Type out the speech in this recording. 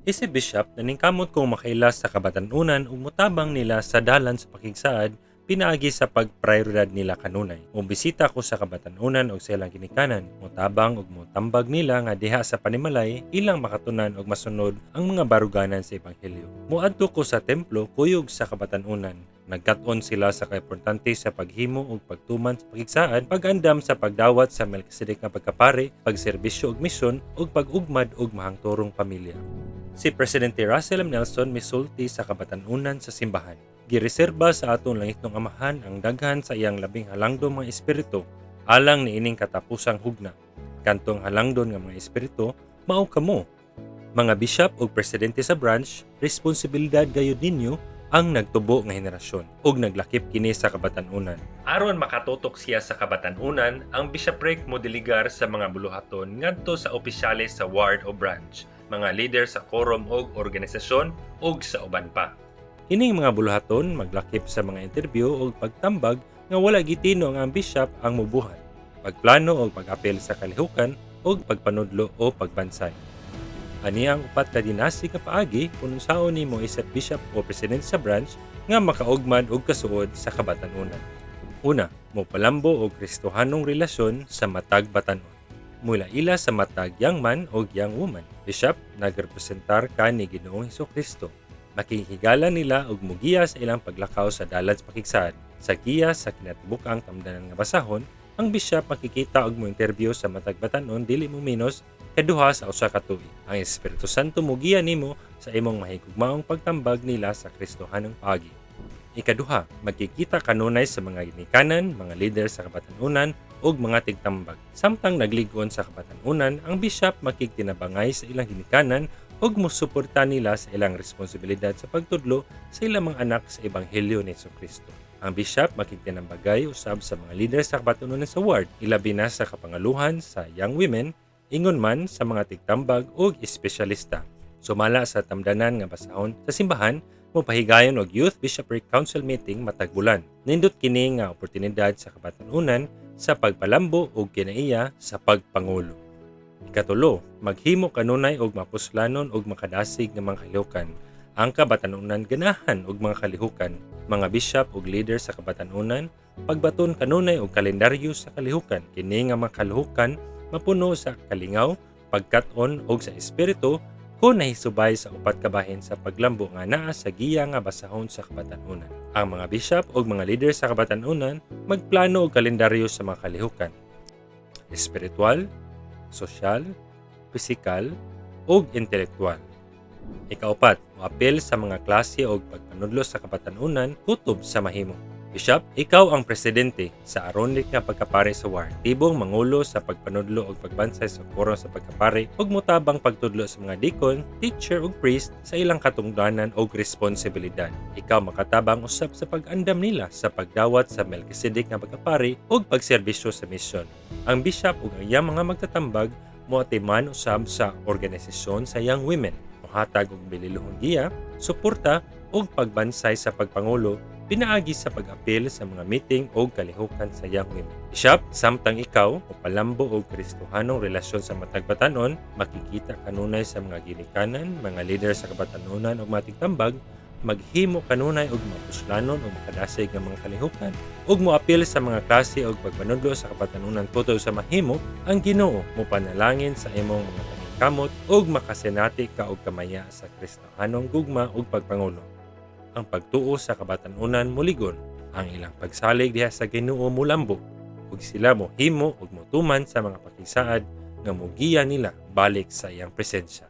Isip bishop, naningkamot kong makaila sa kabatan-unan ug motabang nila sa dalan sa pakigsaad pinaagi sa pagprioridad nila kanunay. Mobisita ko sa kabatan-unan og sa ilang ginikanan, motabang ug motambag nila nga diha sa panimalay ilang makatunan og masunod ang mga baruganan sa ebanghelyo. Moadto ko sa templo kuyog sa kabatan-unan. Nagkat-on sila sa kaimportante sa paghimo ug pagtuman sa pakigsaad, pag-andam sa pagdawat sa Melchizedek nga pagkapari, pagserbisyo og misyon ug pag-ugmad og mahangturong pamilya. Si Presidente Russell M. Nelson misulti sa kabatan-unan sa simbahan. Gireserba sa atong langitnong Amahan ang daghan sa iyang labing halangdong mga espiritu alang niining katapusang hugna. Kantong halangdon nga mga espiritu mao kamo. Mga bishop ug presidente sa branch, responsibilidad gayud ninyo ang nagtubo nga henerasyon ug naglakip kini sa kabatan-unan. Aron makatutok siya sa kabatan-unan, ang bishopric mo delegar sa mga buluhaton ngadto sa opisyales sa ward o branch, mga leader sa quorum og organisasyon ug sa uban pa. Kining mga buluhaton maglakip sa mga interview ug pagtambag nga wala gitino nga ang bishop ang mubuhat, pagplano og pag-apil sa kalihukan ug pagpanudlo o pagbansay. Ani ang upat ka dinasig nga paagi kung unsaon nimo isip bishop o presidente sa branch nga makaugmad og kasuod sa kabatan-unan. Una, mopalambo og Kristohanong relasyon sa matag batan-on. Mula-ila sa matag young man o young woman. Bishop, nagrepresentar ka ni Ginoong Kristo. Makighigala nila og mugiya sa ilang paglakaw sa dalan sa pakigsaad. Sa giya sa kinatibuk-ang tamdanan nga basahon, ang bishop makikita og mo interview sa matag batan-on dili mo menos kaduha sa usa ka tuig. Ang Espiritu Santo mugiya nimo sa imong mahigugmaong pagtambag nila sa Kristohanong paagi. Ikaduha, magkikita kanunay sa mga ginikanan, mga leader sa kabatan-unan ug mga tigtambag. Samtang naglig-on sa kabatan-unan, ang bishop makigtinabangay sa ilang ginikanan ug mosuporta nila sa ilang responsibilidad sa pagtudlo sa ilang mga anak sa ebanghelyo ni Kristo. Ang bishop makigtinambagay usab sa mga leader sa kabatan-unan sa ward, ilabi na sa kapangaluhan sa young women, ingon man sa mga tigtambag ug espesyalista. Sumala sa tamdanan nga basahon sa simbahan, mopahigayon og Youth Bishopric Council meeting matag bulan. Nindot kini nga oportunidad sa kabatan-unan sa pagpalambo og kinaiya sa pagpangulo. Ikatulo, maghimo kanunay og mapuslanon og makadasig nga mga kalihukan. Ang kabatan-unan ganahan og mga kalihukan. Mga bishop ug leader sa kabatan-unan, pagbaton kanunay og kalendaryo sa kalihukan. Kini nga mga kalihukan mapuno sa kalingaw, pagkat-on ug sa espiritu kung nahisubay sa upat ka bahin sa paglambo nga naa sa giya nga basahon sa kabatan-unan. Ang mga bishop ug mga leader sa kabatan-unan magplano og kalendaryo sa mga kalihukan. Espiritual, sosyal, pisikal, ug intelektual. Ikaupat, moapil sa mga klase og pagpanudlo sa kabatan-unan kutob sa mahimo. Bishop, ikaw ang presidente sa Aaronic nga pagkapari sa ward. Tibong mangulo sa pagpanudlo ug pagbansay sa quorum sa pagkapari ug motabang pagtudlo sa mga deacon, teacher ug priest sa ilang katungdanan ug responsibilidad. Ikaw makatabang usab sa pag-andam nila sa pagdawat sa Melchizedek nga pagkapari ug pagserbisyo sa misyon. Ang bishop ug ang iyang mga magtatambag moatiman usab sa organisasyon sa Young Women, mohatag og bililuhong giya, suporta ug pagbansay sa pagpangulo pinaagi sa pag-apil sa mga meeting o kalihukan sa Young Women. Bishop, samtang ikaw mopalambo og Kristohanong relasyon sa matag batan-on, makikita kanunay sa mga ginikanan, mga leader sa kabatan-unan ug mga tigtambag, maghimo kanunay og mapuslanon o makadasig nga mga kalihukan ug moapil sa mga klase og pagpanudlo sa kabatan-unan kutob sa mahimo, ang Ginoo mopanalangin sa imong mga paningkamot ug makasinati ka og kamaya sa Kristohanong gugma ug pagpangulo. Ang pagtuo sa kabatan-unan muligon, ang ilang pagsalig diha sa Ginoo mulambo, ug sila mohimo ug motuman sa mga pakisaad nga mogiya nila balik sa iyang presensya.